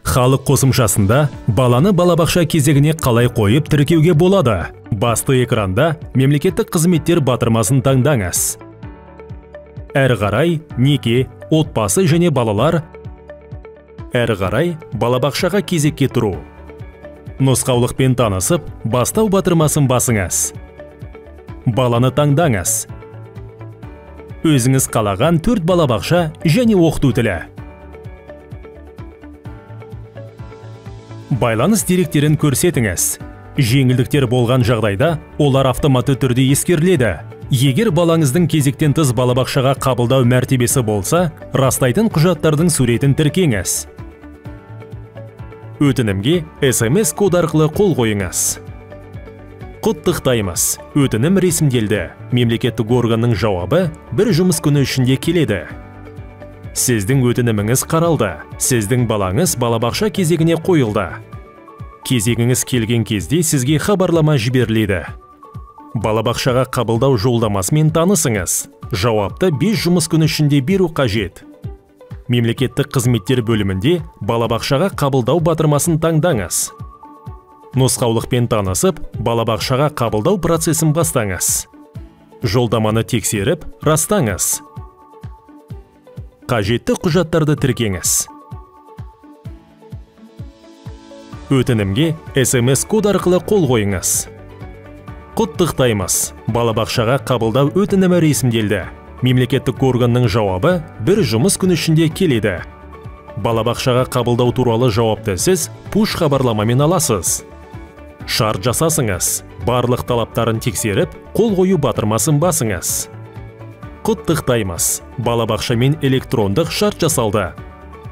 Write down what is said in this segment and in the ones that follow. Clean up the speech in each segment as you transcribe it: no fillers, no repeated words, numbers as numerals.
Халық қосымшасында баланы балабақша кезегіне қалай қойып тіркеуге болады? Басты экранда мемлекеттік қызметтер батырмасын таңдаңыз. Әрі қарай неке, отбасы және балалар, әрі қарай балабақшаға кезекке тұру. Нұсқаулықпен танысып, бастау батырмасын басыңыз. Баланы таңдаңыз. Өзіңіз қалаған 4 балабақша және оқыту тілі. Байланыс деректерін көрсетіңіз. Жеңілдіктер болған жағдайда олар автоматты түрде ескеріледі. Егер балаңыздың кезектен тыс балабақшаға қабылдау мәртебесі болса, растайтын құжаттардың суретін тіркеңіз. Өтінімге SMS код арқылы қол қойыңыз. Құттықтаймыз. Өтінім ресімделді. Мемлекеттік органның жауабы бір жұмыс күні ішінде келеді. Сіздің өтініміңіз қаралды. Сіздің балаңыз балабақша кезегіне қойылды. Кезегіңіз келген кезде сізге хабарлама жіберіледі. Балабақшаға қабылдау жолдамасымен танысыңыз. Жауапты 5 жұмыс күні ішінде беру қажет. Мемлекеттік қызметтер бөлімінде балабақшаға қабылдау батырмасын таңдаңыз. Нұсқаулықпен танысып, балабақшаға қабылдау процесін бастаңыз. Жолдаманы тексеріп, растаңыз. Қажетті құжаттарды тіркеңіз. Өтінімге SMS код арқылы қол қойыңыз. Құттықтаймыз. Балабақшаға қабылдау өтінімі ресімделді. Мемлекеттік органның жауабы бір жұмыс күні ішінде келеді. Балабақшаға қабылдау туралы жауапты сіз пуш хабарламамен аласыз. Шарт жасасыңыз. Барлық талаптарын тексеріп, қол қою батырмасын басыңыз. Құттықтаймыз. Балабақшамен электрондық шарт жасалды.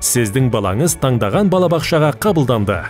Сіздің балаңыз таңдаған балабақшаға қабылданды.